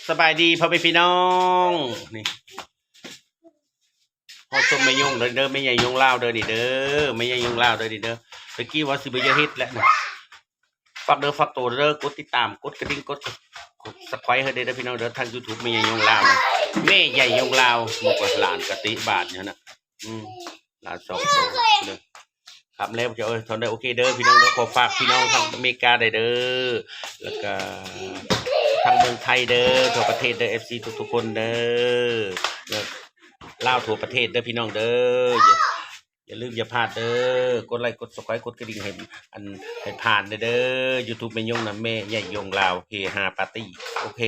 ສະບາຍດີພໍ່ແມ່ພີ່ນ້ອງ ນີ້ ຮອດຊົມແມ່ຍົງເດີ ແມ່ໃຫຍ່ຍົງລາວເດີນີ້ເດີ ແມ່ໃຫຍ່ຍົງລາວເດີນີ້ເດີ. ຕະກີ້ວ່າຊິບໍ່ຢາກເຮັດແລ້ວນະ. ຝາກເດີ ຝາກໂຕເດີ ກົດຕິດຕາມ ກົດກະດິ່ງ ກົດ Subscribe ໃຫ້ເດີພີ່ນ້ອງເດີ ທາງ YouTube ແມ່ໃຫຍ່ຍົງລາວນະ ແມ່ໃຫຍ່ຍົງລາວ. ໝູ່ກະຫຼານກະຕິບາດຢູ່ນະ ອືມ ຫຼານສອງໂຕເດີ. ຄຳແລ້ວເຈົ້າເອີຍ ເທົ່າໃດ ໂອເຄເດີພີ່ນ້ອງເດີ. ຂໍຝາກພີ່ນ້ອງທາງອາເມລິກາໄດ້ເດີ ແລ້ວກະທາງເມືອງໄທເດີ ທົ່ວປະເທດເດີ ເອັຟຊີທຸກໆຄົນເດີ ແລ້ວລາວທົ່ວປະເທດເດີພີ່ນ້ອງເດີ. ຢ່າ ຢ່າລືມຢ່າພາດເດີ ກົດໄລ ກົດ Subscribe ກົດກະດິ່ງໃຫ້ ອັນ ໃຫ້ຜ່ານເດີ YouTube ແມ່ຍົງນະ ແມ່ໃຫຍ່ຍົງລາວ ເຮຮາປາຕີ້ ໂອເຄ.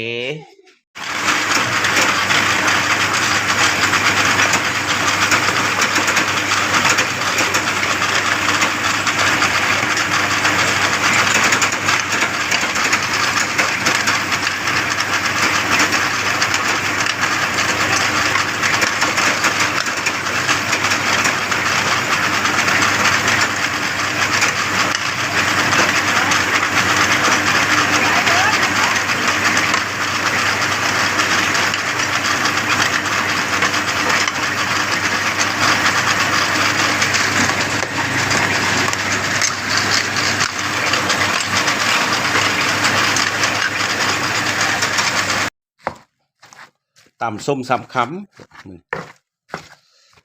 ຕຳສົ້ມສາມຄຳ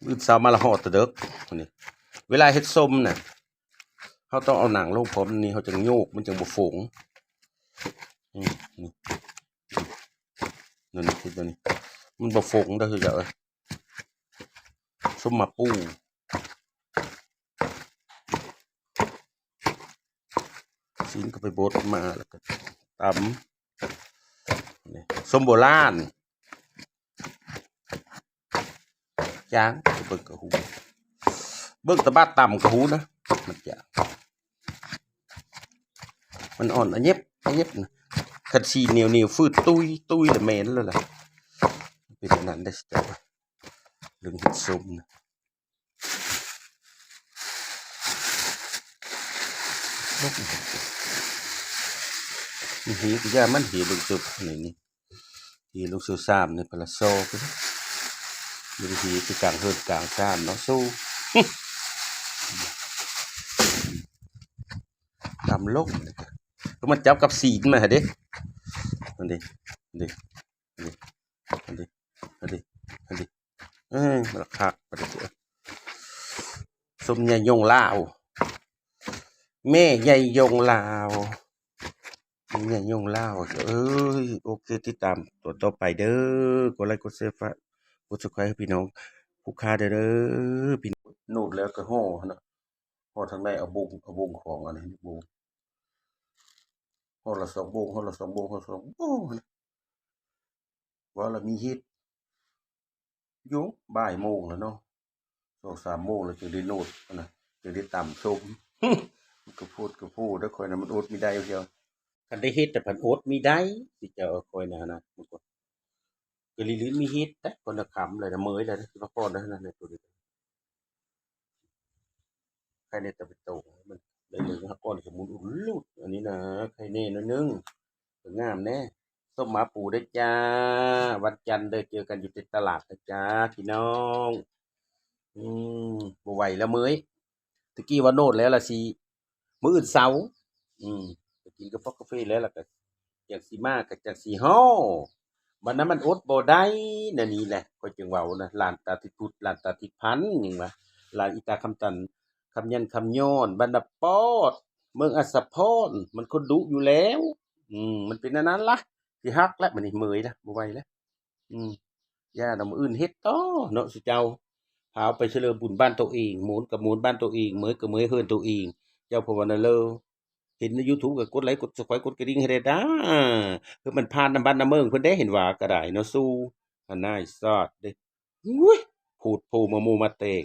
ມື້ເຊົ້າມາລະເຫາະແຕ່ເດິກ. ນີ້ ເວລາເຮັດສົ້ມນະ ເຮົາຕ້ອງເອົາໜັງລົງພ້ອມນີ້ ເຮົາຈັ່ງໂຍກ ມັນຈັ່ງບໍ່ຟົງ. ນີ້ ນີ້ ນີ້ ນີ້ ມັນບໍ່ຟົງເດີ ເຈົ້າເອີຍ. ສົ້ມໝາປູ ຊີ້ນກໍໄປບົດມາ ແລ້ວກໍຕຳ. ນີ້ ສົ້ມໂບລານ ຈາງ ເບິ່ງກໍຮູ້ ເບິ່ງແຕ່ບາດຕຳກໍຮູ້ນະ ມັນຈາງ ມັນອ່ອນອະເຫຍັບອະເຫຍັບນະ. ຄັນຊີ້ນໜຽວໆ ຟືດຕຸ້ຍໆ ລະແມ່ນແລ້ວລະ ເປັນອັນນັ້ນເດ້ ເຈົ້າ ເລື່ອງເຮັດສົ້ມນະ. ນີ້ ເຮກະຢ່າມັນ ເຮເບິ່ງເຕີບ ນີ້ ນີ້ ເຮລູກເສືອສາມນີ້ ພະລະຊອກ ບໍ່ໄດ້ເຮຄືກາງເຮືອນກາງຊານເນາະ ສູ້ ຕຳລົງ ເພາະມັນຈັບກັບຊີ້ນມາເດ້ ອັນນີ້ ອັນນີ້ ອັນນີ້ ອັນນີ້ ອັນນີ້ ເອີ ມັນລະຄັກ ປະເດ ສົມຍາຍົງລາວ ແມ່ໃຫຍ່ຍົງລາວ ແມ່ໃຫຍ່ຍົງລາວ ເອີຍ ໂອເຄ ຕິດຕາມຕອນຕໍ່ໄປເດີ ກົດໄລ ກົດແຊ ຝາກ ກົດ Subscribe ໃຫ້ພີ່ນ້ອງຜູ້ຄ້າເດີ ເດີ ພີ່ນ້ອງ. ໂນດແລ້ວກໍຫໍ່ຫັ້ນນະ ຫໍ່ທາງໃນ ເອົາບົງ ເອົາບົງຂອງອັນນີ້ ບົງ ຫໍ່ລະສອງບົງ ຫໍ່ລະສອງບົງ ຫໍ່ລະສອງບົງ ຫັ້ນນະ ວ່າລະມີເຫັດ ຢູ່ບ່າຍໂມງແລ້ວເນາະ ສອງສາມໂມງແລ້ວຈຶ່ງໄດ້ໂນດຫັ້ນນະ ຈຶ່ງໄດ້ຕຳສົ້ມ ມັນກະໂພດກະໂພເດີ ຂ້ອຍນະມັນອົດມີໄດ້ດຽວ ຄັນໄດ້ເຫັດນະພັນອົດມີໄດ້ ຊິເຈົ້າ ຂ້ອຍນະຫັ້ນນະ ມັນກໍ ກໍລີໆມີເຫັດໄດ໋ ກ່ອນນະຄຳແລ້ວນະ ເມີຍແລ້ວນະ ຊິມາກ່ອນເດີຫັ້ນນະ ໂຕນີ້ ໄຂ່ແນ່ຕະເປັນໂຕ ມັນໄດ້ເບິ່ງຫາກ່ອນ ກະໝຸນອຸດລຸດ ອັນນີ້ນະ ໄຂ່ແນ່ໜ້ອຍໜຶ່ງ ກໍງາມແນ່. ສົ້ມໝາປູເດີຈ້າ ວັນຈັນເດີ ເຈີກັນຢູ່ທີ່ຕະຫຼາດເດີຈ້າ ພີ່ນ້ອງ. ອືມ ບໍ່ໄຫວແລ້ວເມີຍ ຕະກີ້ວ່າໂນດແລ້ວລະຊິ ມື້ອື່ນເຊົ້າ ອືມ ໄປກິນກາຟອກກາເຟແລ້ວ ລະກະຈັ່ງຊິມາ ກະຈັ່ງຊິຮໍ່ ບັດນັ້ນມັນອົດບໍ່ໄດ້ ແນວນີ້ແຫຼະ ຂ້ອຍຈຶ່ງເວົ້ານະ ຫຼານຕາທິດພຸດ ຫຼານຕາທິດພັນ ຫຍັງວະ ຫຼານອີຕາຄຳຕັນ ຄຳຍັນ ຄຳຍ້ອນ ບັນດາປອດ ເມືອງອັດສະພອນ ມັນຄົນດຸຢູ່ແລ້ວ ອືມ ມັນເປັນອັນນັ້ນລະ ຊິຫັກລະ ບັດນີ້ເມີຍລະ ບໍ່ໄຫວລະ ອືມ ຢ່າດອກ ມື້ອື່ນເຮັດຕໍ່ເນາະ ຊຸເຈົ້າ ພາໄປສະເຫຼີມບຸນບ້ານໂຕເອງ ໂມນກະໂມນບ້ານໂຕເອງ ເມີຍກະເມີຍເຮືອນໂຕເອງ ເຈົ້າພາວະນາເລີ ເຫັນໃນຢູທູບກະກົດໄລ ກົດຊັບສະໄຄຣບ໌ ກົດກະດິ່ງໃຫ້ແດ່ເດີ ເພື່ອມັນຜ່ານນຳບ້ານນຳເມືອງເພິ່ນເດ້ ເຫັນວ່າກະໄດ້ເນາະ ສູ່ ອັນນາຍຊາດເດ້ ໂອ້ຍ ໂພດໂພມາໂມມາແຕ່ງ